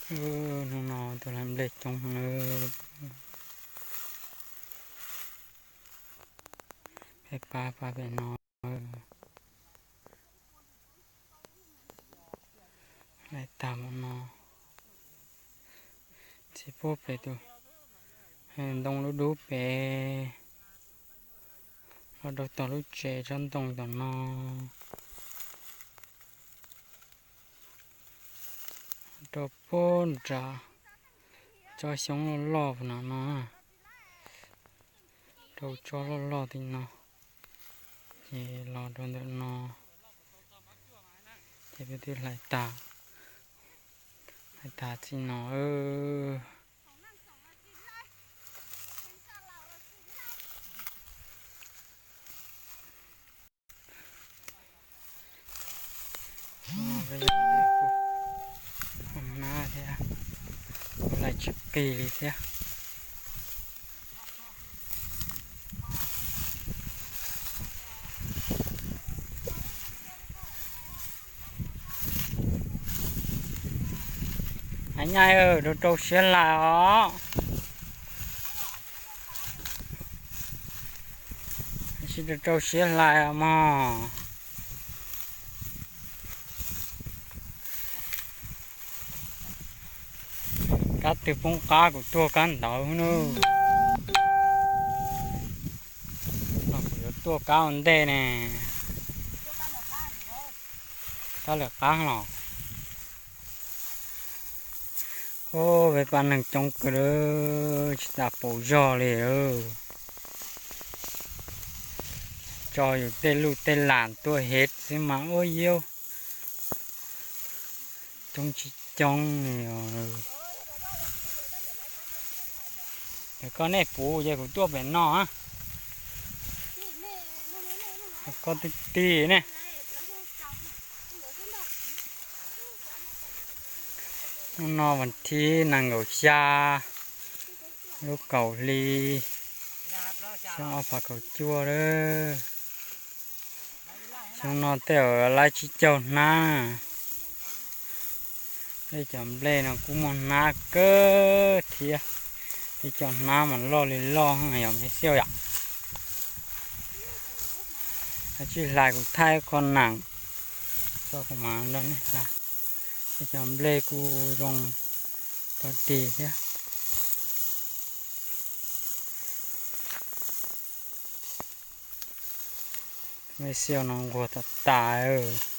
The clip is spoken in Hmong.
Hnub no tus hlais nplej coob heev. Peb pab pab pem no. Hlais tag mus no. Txij puag pem tus ntoo dub dub pem los rau tom lub tsev tsob ntoo tom no. Rau puag nram tsob xyoob loj loj no no. Rau tsob loj loj tim no. Ces los rau ntawm no. Ces peb twb hlais tas, hlais tas txij no. Peb yog kuj hnab thiab, kuj hlais tsis qis li thiab. Hais nyaj, rau rau siab hlais os. Sib rau rau siab hlais os mog. Kab twg poob qab kuv tuaj kab ntawd nawb. No kuv yuav tuaj kab ua ntej ne. Kab lawm qab los. Peb pab neeg coob kawg, tsis tas pauv zog li. Tso yus tej luj tej lam tuaj hev xwb mas ua yuav coob tsis coob li os. Koj nej puv ces kuv tuaj pem no. Koj twb tig ne. Hnub no vas thib nees nkaum xya lub kaum hli xyoo ob phav kaum cuaj lawm. Xyoo no tej zaum laib tsib caug hnab. Tej cov nplej no kuj muaj hnab kawg thiab. Tej cov hnab mas loj li loj yom me xiab yom. Tsij hlais kuv thaij qho nees tso kuv mam nrog nej hlais. Tej cov nplej kuj zoo rog dig thiab. Me xiab no nquag tas tas.